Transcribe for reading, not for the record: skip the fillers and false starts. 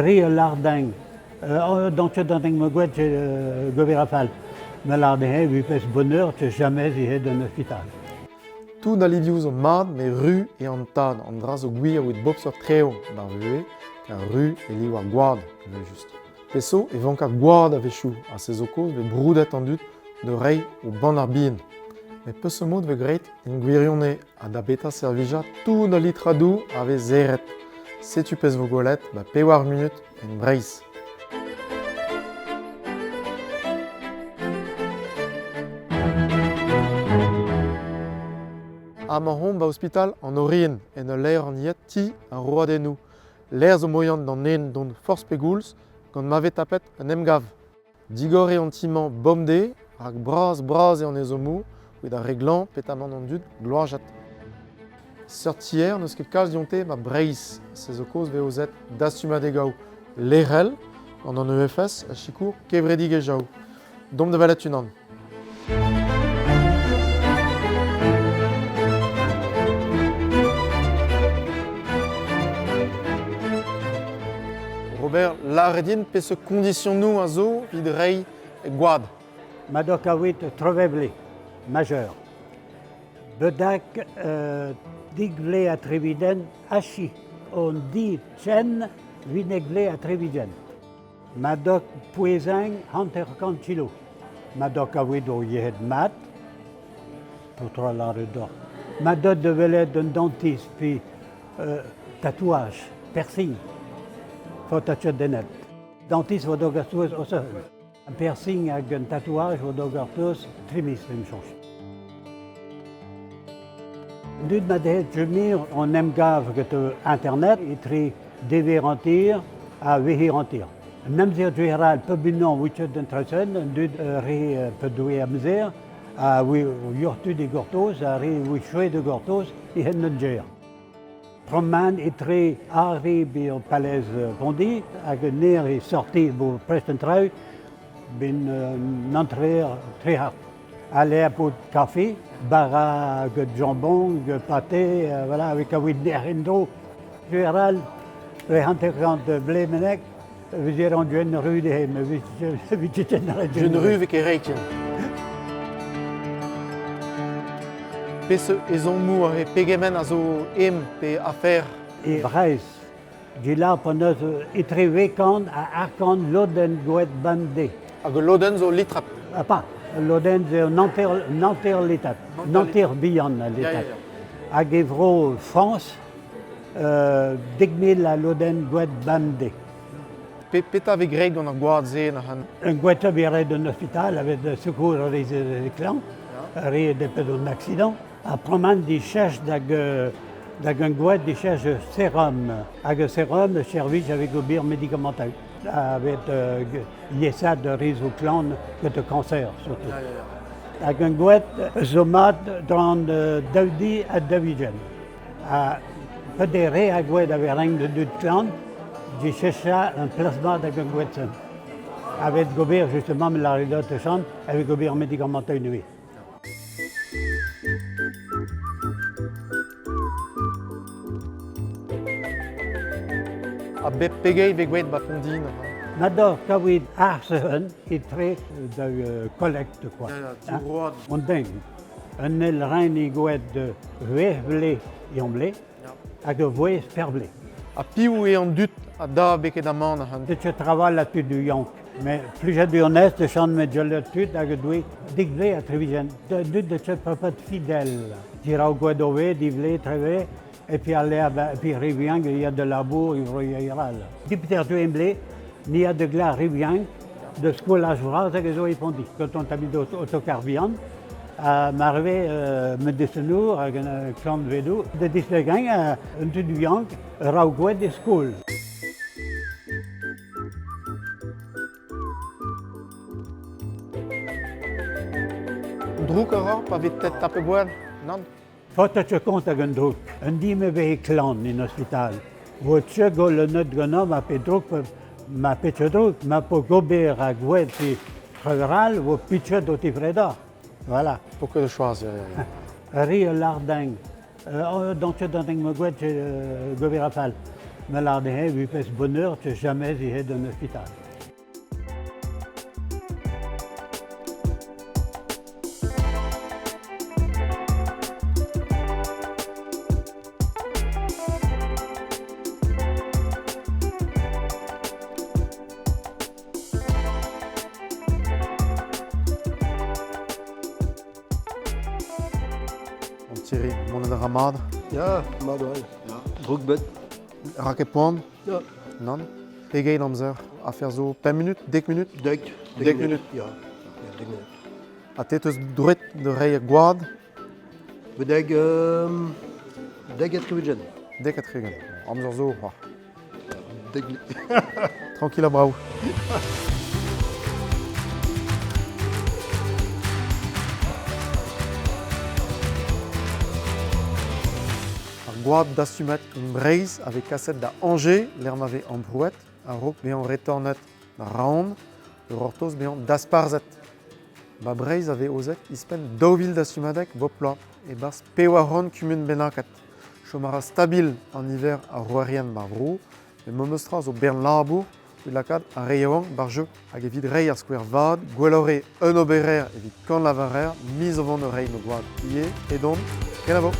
Re ul lardeng. Dañset an deng ma gwet gober a fall. Ma lardeng eo pezh bonheur te jamais eo d'un hospital. Tout al livioù zo mat, met ru eo an tad. An dra zo gwir evit bep seurt treo d'ar vuhez, kar ru e liv ar gwad, evel-just. Pezh zo e vank ar gwad a-wechoù, ha se zo kaoz vez broudet an dud da reiñ o bannac'h bihan. Met peseurt mod vez graet en gwirionez ha da betra servijañ tout al litradoù a vez serret? Setu pezh vo gwelet 'ba pewar munut en Breizh. Amañ omp 'ba ospital an Oriant, en ul lec'h anvet Ti ar Roadennoù. Lec'h zo moian d'an den dont forzh pegoulz gant ma vez tapet un emgav. Digor eo an ti-mañ bemdez rak bras-bras eo an ezhommoù evit ar re glañv petamant an dud gloazet. Seurt tier n'eus ket kalz dionte 'ba Breizh. Se zo kaoz 'vez aozet dastumadegoù lec'hel gant an EFS a sikour kevredigezhioù. Domp da welet unan. Robert, lâret din peseurt kondisionoù a zo evit reiñ gwad. Madoc a wit trevevle, majeur. Bedak digvle ha treviden achi on di chen vinekvle ha treviden. Madoc pouezañ 50 kilo. Madoc a voe o yec'hed mat, petra lâret deoc'h. Madoc da welet un dentist pe tatouage, piercing, faot ket denet. Dentist vo d'ober touez o seul. Un piercing hag un tatouage vo d'ober touez tri miz, em soñj. An dud ma dehet jemir an emgav get Internet etre deverantir ha veherantir. An amzer dweral pep unan wetet d'an traoù-sen, an dud re pep doue amzer, ha yoc'h-tud e gortoz, ha re chouet e gortoz, e hent an gêr. Promen etre arri be palez Pondi hag un ner e sorti bo prest an traoù, ben un antreer trehart. Aller pot kafe, bara get jambon, get pâté, voilà, avec a ner en-dro. Général, e 50 vlez meneg, veze rendu en ru dezhe, mais veze Un ru vez ket ret. Peseurt ezhommoù a pegement a zo em pe afer? E Breizh, Gila p'en deus etre wekant ha arkant lodenn goed bemdez. Hag ul lodenn zo litrad? Ah, pas. Ul lodenn zo un hanter litrad. Un hanter bihan a litrad. Hag e vro Frañs, 10,000 a lodenn goed bemdez. Petra vez graet gant ar gwad-se neuze? Un gwad a vez ret d'un ospital avec secours ar re klañv, re depet un accident. Ha proman dichech hag hag un gwad dichech sérum. Hag sérum servij avec ober medikamantoù. Avec yesad rezoù klañv get le cancer surtout. Hag un gwad zo mat dran daou di ha 40. Ha peder re a gwad a vez renk da dud klañv dichechañ un plasma hag un gwad-se. Avec gober justement la de chant, avec gober medikamantoù nevez. Ha bep pegeit vez gwelet 'ba Pondi neuze? Mador kaouit arz-eeun etre da collecte quoi. On den. Un el rein e goed c'hwec'h vlez e amble hag ur vouezh pervlez. Ha piv eo an dud a da beket amañ neuze? Setu traval a tud yaouank. Mais plijadur nest de chant met jollet tud hag doue dik vle a trevijen. Dud de chet papat fidèle. Diraok gwad di vle treve, et puis aller et puis revient il y a de labour, il y a Dipter du emble, ni a de gla revient de skolaj vras hag zo e Pondi. Quand on tabit autocar bihan, ha marve me desenour hag un klant vedou, de dislegañ un tud viank raok gwad e skol. Drouk a ra pa vez tet tapet gwall, nann? Faot ket kont hag un drouk. Un di me veze klan en ospital. Vo teu goll un neud ganeomp ma pe drouk, ma pe drouk, ma po gober ha gwell pe treural, vo pitchet o tifredañ. Voilà. Po ket choaz, ya, ya. Ri ul lardeng. Dans ket an deng ma gwet gober a fall. Me lâr dezhe, evit pezh boneur, 'teus james aet d'an ospital. An Thierry, mont a ra mat? Ya, mat oa. Drouk bet. Ra ket poan? Ya. Nann. Pegeit amzer? Afer zo 5 minut, 10 minut? Dek. Dek minut. Ya, ya dek minut. Ha te teus droed da reiñ gwad? Dek, dek ha 60. Dek ha 60. Amzer zo c'hoazh. Dek minut. Tranquille ha brav. Ar gwad dastumet en Breizh a vez kaset da Angers, lec'h ma vez amprouet, a-raok bezañ retornet da Raon, ur c'hortoz bezañ dasparzhet. Ba Breizh a vez aozet ouzhpenn 2000 dastumadeg bep bloaz, e-barzh pevar c'hant kumun bennaket. Chom a ra stabil an niver a roerien war vro, met memes tra zo bern labour evit lakaat ar re yaouank ba'r jeu. Hag evit reiñ ar skouer vat, gwelloc'h eo un oberer evit kant lavarer, miz o vont o reiñ o gwad ivez, edon, kenavo!